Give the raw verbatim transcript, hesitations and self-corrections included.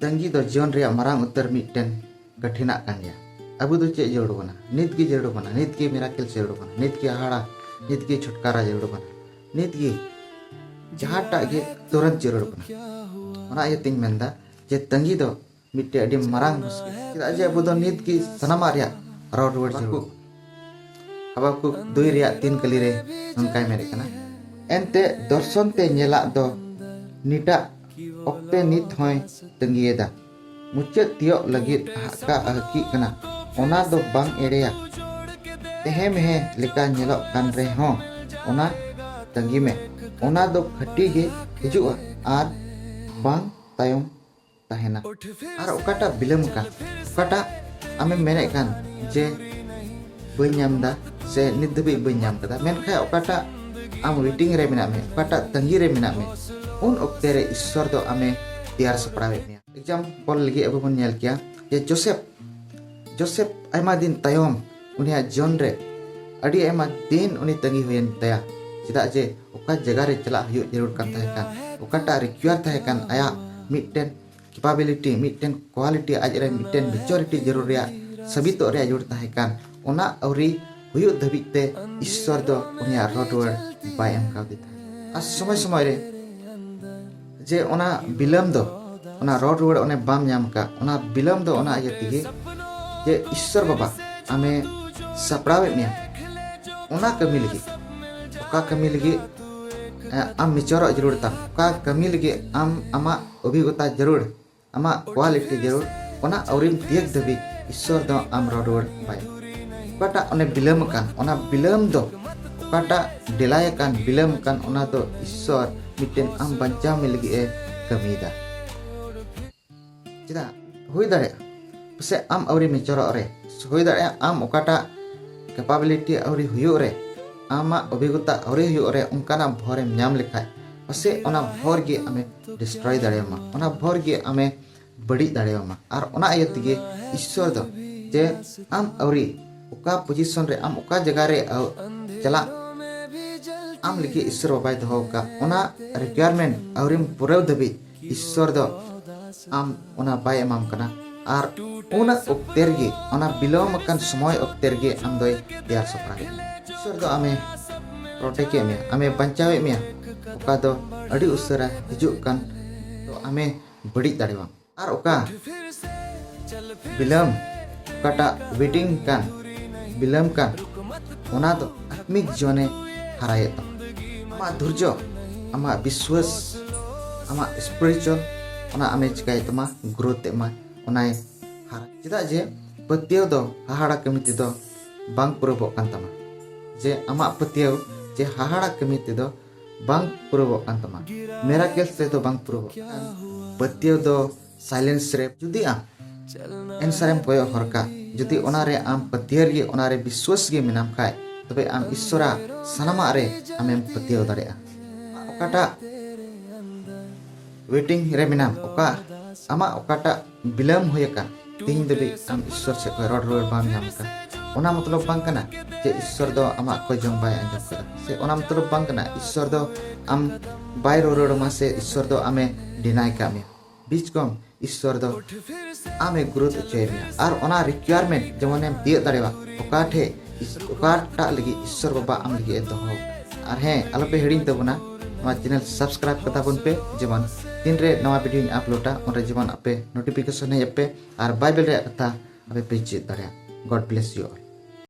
ᱛᱟᱺᱜᱤ ᱫᱚ ᱡᱤᱭᱚᱱ ᱨᱮᱭᱟᱜ ᱢᱟᱨᱟᱝ ᱩᱛᱟᱹᱨ ᱢᱤᱫᱴᱮᱱ ᱠᱟᱴᱷᱤᱱᱟᱜ ᱠᱟᱱ ᱜᱮᱭᱟ᱾ ᱟᱵᱚ ᱫᱚ ᱪᱮᱫ ᱡᱟᱹᱨᱩᱲ ᱵᱚᱱᱟ? ᱱᱤᱛ ᱜᱮ ᱡᱟᱹᱨᱩᱲ ᱵᱚᱱᱟ, ᱱᱤᱛ ᱜᱮ ᱢᱤᱨᱟᱠᱮᱞ ᱡᱟᱹᱨᱩᱲ ᱵᱚᱱᱟ, ᱱᱤᱛ ᱜᱮ ᱦᱟᱦᱟᱲᱟ, ᱱᱤᱛ ᱜᱮ ᱪᱷᱩᱴᱠᱟᱨᱟ ᱡᱟᱹᱨᱩᱲ ᱵᱚᱱᱟ, ᱱᱤᱛ ᱜᱮ ᱡᱟᱦᱟᱸᱴᱟᱜ ᱜᱮ ᱛᱩᱨᱟᱹᱱᱛ ᱡᱟᱹᱨᱩᱲ ᱵᱚᱱᱟ᱾ ᱚᱱᱟ ᱤᱭᱟᱹᱛᱮᱧ ᱢᱮᱱᱫᱟ ᱡᱮ ᱛᱟᱺᱜᱤ ᱫᱚ ᱢᱤᱫᱴᱮᱡ ᱟᱹᱰᱤ ᱢᱟᱨᱟᱝ ᱢᱩᱥᱠᱤᱞ, ᱪᱮᱫᱟᱜ ᱡᱮ ᱟᱵᱚ ᱫᱚ ᱱᱤᱛ ᱜᱮ ᱥᱟᱱᱟᱢᱟᱜ ᱨᱮᱭᱟᱜ ᱨᱚᱲ ᱨᱩᱣᱟᱹᱲ ᱡᱟᱹᱨᱩᱲ᱾ ᱦᱟᱵᱟᱠᱩᱠ ᱫᱩᱭ ᱨᱮᱭᱟᱜ ᱛᱤᱱ ᱠᱟᱹᱞᱤ ᱨᱮ ᱱᱚᱝᱠᱟᱭ ᱢᱮᱱᱮᱫ ᱠᱟᱱᱟ, ᱮᱱᱛᱮ ᱫᱚᱨᱥᱚᱱ ᱛᱮ ᱧᱮᱞᱟᱜ ᱫᱚ ᱱᱤᱴᱟᱜ ᱚᱠᱛᱮ ᱱᱤᱛ ᱦᱚᱸᱭ ᱛᱟᱺᱜᱤᱭᱮᱫᱟ᱾ ᱢᱩᱪᱟᱹᱫ ᱛᱤᱭᱚᱜ ᱞᱟᱹᱜᱤᱫ ᱦᱟᱠᱟ ᱦᱟᱹᱠᱤᱜ ᱠᱟᱱᱟ, ᱚᱱᱟ ᱫᱚ ᱵᱟᱝ ᱮᱲᱮᱭᱟ᱾ ᱛᱮᱦᱮ ᱢᱮᱦᱮ ᱞᱮᱠᱟ ᱧᱮᱞᱚᱜ ᱠᱟᱱ ᱨᱮᱦᱚᱸ ᱚᱱᱟ ᱛᱟᱺᱜᱤ ᱢᱮ, ᱚᱱᱟ ᱫᱚ ᱠᱷᱟᱹᱴᱤ ᱜᱮ ᱦᱤᱡᱩᱜᱼᱟ ᱟᱨ ᱵᱟᱝ ᱛᱟᱭᱚᱢ ᱛᱟᱦᱮᱱᱟ᱾ ᱟᱨ ᱚᱠᱟᱴᱟᱜ ᱵᱤᱞᱚᱢ ᱟᱠᱟᱱ, ᱚᱠᱟᱴᱟᱜ ᱟᱢᱮᱢ ᱢᱮᱱᱮᱫ ᱠᱟᱱ ᱡᱮ ᱵᱟᱹᱧ ᱧᱟᱢ ᱮᱫᱟ ᱥᱮ ᱱᱤᱛ ᱫᱷᱟᱹᱵᱤᱡ ᱵᱟᱹᱧ ᱧᱟᱢ ᱠᱟᱫᱟ, ᱢᱮᱱᱠᱷᱟᱱ ᱚᱠᱟᱴᱟᱜ ᱟᱢ waiting ᱨᱮ ᱢᱮᱱᱟᱜ ᱢᱮ, ᱚᱠᱟᱴᱟᱜ ᱛᱟᱺᱜᱤ ᱨᱮ ᱢᱮᱱᱟᱜ ᱢᱮ, ᱩᱱ ᱚᱠᱛᱮ ᱨᱮ ᱤᱥᱥᱚᱨ ᱫᱚ ᱟᱢᱮ ᱛᱮᱭᱟᱨ ᱥᱟᱯᱲᱟᱣᱮᱫ ᱢᱮᱭᱟ᱾ Example ᱞᱟᱹᱜᱤᱫ ᱟᱵᱚ ᱵᱚᱱ ᱧᱮᱞ ᱠᱮᱭᱟ ᱡᱮ ᱡᱳᱥᱮᱯ, ᱡᱳᱥᱮᱯ ᱟᱭᱢᱟ ᱫᱤᱱ ᱛᱟᱭᱚᱢ ᱩᱱᱤᱭᱟᱜ ᱡᱤᱭᱚᱱ ᱨᱮ ᱟᱹᱰᱤ ᱟᱭᱢᱟ ᱫᱤᱱ ᱩᱱᱤ ᱛᱟᱺᱜᱤ ᱦᱩᱭᱮᱱ ᱛᱟᱭᱟ᱾ ᱪᱮᱫᱟᱜ ᱡᱮ ᱚᱠᱟ ᱡᱟᱭᱜᱟ ᱨᱮ ᱪᱟᱞᱟᱜ ᱦᱩᱭᱩᱜ ᱡᱟᱹᱨᱩᱲ ᱠᱟᱱ ᱛᱟᱦᱮᱸ ᱠᱟᱱ, ᱚᱠᱟᱴᱟᱜ require ᱛᱟᱦᱮᱸ ᱠᱟᱱ, ᱟᱭᱟᱜ ᱢᱤᱫᱴᱮᱱ capability, ᱢᱤᱫᱴᱮᱱ quality, ᱟᱡ ᱨᱮ ᱢᱤᱫᱴᱮᱱ maturity ᱡᱟᱹᱨᱩᱲ ᱨᱮᱭᱟᱜ ᱥᱟᱵᱤᱛᱚᱜ ᱨᱮᱭᱟᱜ ᱡᱟᱹᱨᱩᱲ ᱛᱟᱦᱮᱸ ᱠᱟᱱ, ᱚᱱᱟ ᱟᱹᱣᱨᱤ ᱦᱩᱭᱩᱜ ᱫᱷᱟᱹᱵᱤᱡ ᱛᱮ ᱤᱥᱥᱚᱨ ᱫᱚ ᱩᱱᱤᱭᱟᱜ ᱨᱚᱲ ᱨᱩᱣᱟᱹᱲ ᱵᱟᱭ ᱮᱢ ᱠᱟᱣᱫᱮ ᱛᱟᱦᱮᱸᱫ᱾ ᱟᱨ ᱥᱚᱢᱚᱭ ᱥᱚᱢᱚᱭ ᱨᱮ ᱡᱮ ᱚᱱᱟ ᱵᱤᱞᱚᱢ ᱫᱚ, ᱚᱱᱟ ᱨᱚᱲ ᱨᱩᱣᱟᱹᱲ ᱚᱱᱮ ᱵᱟᱢ ᱧᱟᱢ ᱠᱟᱜ, ᱚᱱᱟ ᱵᱤᱞᱚᱢ ᱫᱚ ᱚᱱᱟ ᱤᱭᱟᱹ ᱛᱮᱜᱮ ᱡᱮ ᱤᱥᱥᱚᱨ ᱵᱟᱵᱟ ᱟᱢᱮ ᱥᱟᱯᱲᱟᱣᱮᱫ ᱢᱮᱭᱟ ᱚᱱᱟ ᱠᱟᱹᱢᱤ ᱞᱟᱹᱜᱤᱫ, ᱚᱠᱟ ᱠᱟᱹᱢᱤ ᱞᱟᱹᱜᱤᱫ, ᱮ, ᱟᱢ ᱢᱮᱪᱚᱨᱚᱜ ᱡᱟᱹᱨᱩᱲ ᱛᱟᱢ, ᱚᱠᱟ ᱠᱟᱹᱢᱤ ᱞᱟᱹᱜᱤᱫ ᱟᱢ ᱟᱢᱟᱜ ᱚᱵᱷᱤᱜᱚᱛᱟ ᱡᱟᱹᱨᱩᱲ, ᱟᱢᱟᱜ quality ᱡᱟᱹᱨᱩᱲ, ᱚᱱᱟ ᱟᱹᱣᱨᱤᱢ ᱛᱤᱭᱟᱹᱜ ᱫᱷᱟᱹᱵᱤᱡ ᱤᱥᱥᱚᱨ ᱫᱚ ᱟᱢ ᱨᱚᱲ ᱨᱩᱣᱟᱹᱲ ᱵᱟᱭ᱾ ᱚᱠᱟᱴᱟᱜ ᱚᱱᱮ ᱵᱤᱞᱚᱢ ᱟᱠᱟᱱ, ᱚᱱᱟ ᱵᱤᱞᱚᱢ ᱫᱚ, ᱚᱠᱟᱴᱟᱜ delay ᱟᱠᱟᱱ, ᱵᱤᱞᱚᱢ ᱟᱠᱟᱱ, ᱚᱱᱟ ᱫᱚ ᱤᱥᱥᱚᱨ ᱢᱤᱫᱴᱮᱱ ᱟᱢ ᱵᱟᱧᱪᱟᱣ ᱢᱮ ᱞᱟᱹᱜᱤᱫ ᱮ ᱠᱟᱹᱢᱤᱭᱮᱫᱟ᱾ ᱪᱮᱫᱟᱜ? ᱦᱩᱭ ᱫᱟᱲᱮᱭᱟᱜᱼᱟ ᱯᱟᱥᱮᱡ ᱟᱢ ᱟᱹᱣᱨᱤ ᱢᱮᱪᱚᱨᱚᱜ ᱨᱮ, ᱦᱩᱭ ᱫᱟᱲᱮᱭᱟᱜᱼᱟ ᱟᱢ ᱚᱠᱟᱴᱟᱜ capability ᱟᱹᱣᱨᱤ ᱦᱩᱭᱩᱜ ᱨᱮ, ᱟᱢᱟᱜ ᱚᱵᱷᱤᱜᱚᱛᱟ ᱟᱹᱣᱨᱤ ᱦᱩᱭᱩᱜ ᱨᱮ, ᱚᱱᱠᱟᱱᱟᱜ ᱵᱷᱚᱨᱮᱢ ᱧᱟᱢ ᱞᱮᱠᱷᱟᱡ, ᱯᱟᱥᱮᱡ ᱚᱱᱟ ᱵᱷᱚᱨ ᱜᱮ ᱟᱢᱮ destroy ᱫᱟᱲᱮᱭᱟᱢᱟ, ᱚᱱᱟ ᱵᱷᱚᱨ ᱜᱮ ᱟᱢᱮ ᱵᱟᱹᱲᱤᱡ ᱫᱟᱲᱮᱭᱟᱢᱟ᱾ ᱟᱨ ᱚᱱᱟ ᱤᱭᱟᱹ ᱛᱮᱜᱮ ᱤᱥᱥᱚᱨ ᱫᱚ ᱡᱮ ᱟᱢ ᱟᱹᱣᱨᱤ ᱚᱠᱟ position ᱨᱮ, ᱟᱢ ᱚᱠᱟ ᱡᱟᱭᱜᱟ ᱨᱮ ᱟᱹᱣ-, ᱪᱟᱞᱟᱜ ᱟᱢ ᱞᱟᱹᱜᱤᱫ ᱤᱥᱥᱚᱨ ᱵᱟᱵᱟᱭ ᱫᱚᱦᱚ ᱟᱠᱟᱫ, ᱚᱱᱟ requirement ᱟᱹᱣᱨᱤᱢ ᱯᱩᱨᱟᱹᱣ ᱫᱷᱟᱹᱵᱤᱡ ᱤᱥᱥᱚᱨ ᱫᱚ ᱟᱢ ᱚᱱᱟ ᱵᱟᱭ ᱮᱢᱟᱢ ᱠᱟᱱᱟ᱾ ᱟᱨ ᱚᱱᱟ ᱚᱠᱛᱮ ᱨᱮᱜᱮ, ᱚᱱᱟ ᱵᱤᱞᱚᱢ ᱟᱠᱟᱱ ᱥᱚᱢᱚᱭ ᱚᱠᱛᱮ ᱨᱮᱜᱮ ᱟᱢ ᱫᱚᱭ ᱛᱮᱭᱟᱨ ᱥᱟᱯᱲᱟᱣ ᱠᱮᱫ ᱢᱮᱭᱟ᱾ ᱤᱥᱥᱚᱨ ᱫᱚ ᱟᱢᱮ ᱯᱨᱚᱴᱮᱠᱴ ᱮᱫ ᱢᱮᱭᱟ, ᱟᱢᱮ ᱵᱟᱧᱪᱟᱣᱮᱫ ᱢᱮᱭᱟ᱾ ᱚᱠᱟ ᱫᱚ ᱟᱹᱰᱤ ᱩᱥᱟᱹᱨᱟ ᱦᱤᱡᱩᱜ ᱠᱟᱱ, ᱫᱚ ᱟᱢᱮ ᱵᱟᱹᱲᱤᱡ ᱫᱟᱲᱮᱭᱟᱜᱼᱟ᱾ ᱟᱨ ᱚᱠᱟ ᱵᱤᱞᱚᱢ, ᱚᱠᱟᱴᱟᱜ ᱣᱮᱴᱤᱝ ᱠᱟᱱ, ᱵᱤᱞᱚᱢ ᱠᱟᱱ, ᱚᱱᱟ ᱫᱚ ᱟᱛᱢᱤᱠ ᱡᱤᱭᱚᱱᱮ ᱦᱟᱨᱟᱭᱮᱫ ᱛᱟᱢᱟ᱾ ᱟᱢᱟᱜ ᱫᱷᱳᱨᱡᱚ, ᱟᱢᱟᱜ ᱵᱤᱥᱣᱟᱥ, ᱟᱢᱟᱜ ᱥᱯᱤᱨᱤᱪᱩᱣᱟᱞ, ᱚᱱᱟ ᱟᱢᱮ ᱪᱤᱠᱟᱭᱮᱫ ᱛᱟᱢᱟ, ᱜᱨᱳᱛᱷ ᱮᱫ ᱢᱟᱭ, ᱚᱱᱟᱭ ᱦᱟᱨᱟ᱾ ᱪᱮᱫᱟᱜ ᱡᱮ ᱯᱟᱹᱛᱭᱟᱹᱣ ᱫᱚ ᱦᱟᱦᱟᱲᱟ ᱠᱟᱹᱢᱤ ᱛᱮᱫᱚ ᱵᱟᱝ ᱯᱩᱨᱟᱹᱵᱚᱜ ᱠᱟᱱ ᱛᱟᱢᱟ᱾ ᱡᱮ ᱟᱢᱟᱜ ᱯᱟᱹᱛᱭᱟᱹᱣ ᱡᱮ ᱦᱟᱦᱟᱲᱟ ᱠᱟᱹᱢᱤ ᱛᱮᱫᱚ ᱵᱟᱝ ᱯᱩᱨᱟᱹᱵᱚᱜ ᱠᱟᱱ ᱛᱟᱢᱟ, ᱢᱮᱨᱟᱠᱮᱞᱥ ᱛᱮᱫᱚ ᱵᱟᱝ ᱯᱩᱨᱟᱹᱵᱚᱜ ᱠᱟᱱ᱾ ᱯᱟᱹᱛᱭᱟᱹᱣ ᱫᱚ ᱥᱟᱭᱞᱮᱱᱥ ᱨᱮ, ᱡᱩᱫᱤ ᱟᱢ ᱮᱱᱥᱟᱨᱮᱢ ᱠᱚᱭᱚᱜ ᱦᱚᱨ ᱠᱟᱜ, ᱡᱩᱫᱤ ᱚᱱᱟᱨᱮ ᱟᱢ ᱯᱟᱹᱛᱭᱟᱹᱣ ᱜᱮ, ᱚᱱᱟᱨᱮ ᱵᱤᱥᱣᱟᱥ ᱜᱮ ᱢᱮᱱᱟᱢ ᱠᱷᱟᱡ, ᱛᱚᱵᱮ ᱟᱢ ᱤᱥᱥᱚᱨᱟᱜ ᱥᱟᱱᱟᱢᱟᱜ ᱨᱮ ᱟᱢᱮᱢ ᱯᱟᱹᱛᱭᱟᱹᱣ ᱫᱟᱲᱮᱭᱟᱜᱼᱟ᱾ ᱚᱠᱟᱴᱟᱜ ᱣᱮᱴᱤᱝ ᱨᱮ ᱢᱮᱱᱟᱢ, ᱚᱠᱟ ᱟᱢᱟᱜ ᱚᱠᱟᱴᱟᱜ ᱵᱤᱞᱚᱢ ᱦᱩᱭ ᱟᱠᱟᱱ, ᱛᱤᱦᱤᱧ ᱫᱷᱟᱹᱵᱤᱡ ᱟᱢ ᱤᱥᱥᱚᱨ ᱥᱮᱫ ᱠᱷᱚᱱ ᱨᱚᱲ ᱨᱩᱣᱟᱹᱲ ᱵᱟᱢ ᱧᱟᱢ ᱟᱠᱟᱫ, ᱚᱱᱟ ᱢᱚᱛᱞᱚᱵ ᱵᱟᱝ ᱠᱟᱱᱟ ᱡᱮ ᱤᱥᱥᱚᱨ ᱫᱚ ᱟᱢᱟᱜ ᱠᱚᱭ ᱡᱚᱝ ᱵᱟᱭ ᱟᱸᱡᱚᱢ ᱠᱟᱫᱟ, ᱥᱮ ᱚᱱᱟ ᱢᱚᱛᱞᱚᱵ ᱵᱟᱝ ᱠᱟᱱᱟ ᱤᱥᱥᱚᱨ ᱫᱚ ᱟᱢ ᱵᱟᱭ ᱨᱩᱣᱟᱹᱲ ᱟᱢᱟ, ᱥᱮ ᱤᱥᱥᱚᱨ ᱫᱚ ᱟᱢᱮ ᱰᱤᱱᱟᱭ ᱠᱟᱜ ᱢᱮᱭᱟ᱾ ᱵᱤᱪᱠᱚᱢ ᱤᱥᱥᱚᱨ ᱫᱚ ᱟᱢᱮ ᱜᱨᱳᱛᱷ ᱦᱚᱪᱚᱭᱮᱫ ᱢᱮᱭᱟ᱾ ᱟᱨ ᱚᱱᱟ ᱨᱤᱠᱣᱟᱨᱢᱮᱱᱴ ᱡᱮᱢᱚᱱᱮᱢ ᱛᱤᱭᱟᱹᱜ ᱫᱟᱲᱮᱭᱟᱜᱼᱟ, ᱚᱠᱟ ᱴᱷᱮᱡ ᱤᱥ-, ᱚᱠᱟᱴᱟᱜ ᱞᱟᱹᱜᱤᱫ ᱤᱥᱥᱚᱨ ᱵᱟᱵᱟ ᱟᱢ ᱞᱟᱹᱜᱤᱫ ᱮ ᱫᱚᱦᱚ ᱟᱠᱟᱫᱟ᱾ ᱟᱨ ᱦᱮᱸ, ᱟᱞᱚᱯᱮ ᱦᱤᱲᱤᱧ ᱛᱟᱵᱚᱱᱟ, ᱱᱚᱣᱟ ᱪᱮᱱᱮᱞ ᱥᱟᱵᱥᱠᱨᱟᱭᱤᱵ ᱠᱟᱛᱟ ᱵᱚᱱ ᱯᱮ, ᱡᱮᱢᱚᱱ ᱛᱤᱱᱨᱮ ᱱᱟᱣᱟ ᱵᱷᱤᱰᱤᱭᱳᱧ ᱟᱯᱞᱳᱰᱟ, ᱩᱱᱨᱮ ᱡᱮᱢᱚᱱ ᱟᱯᱮ ᱱᱳᱴᱤᱯᱷᱤᱠᱮᱥᱚᱱ ᱦᱮᱡ ᱟᱯᱮ ᱟᱨ ᱵᱟᱭᱵᱮᱞ ᱨᱮᱭᱟᱜ ᱠᱟᱛᱷᱟ ᱟᱯᱮ ᱯᱮ ᱪᱮᱫ ᱫᱟᱲᱮᱭᱟᱜᱼᱟ᱾ God bless you all.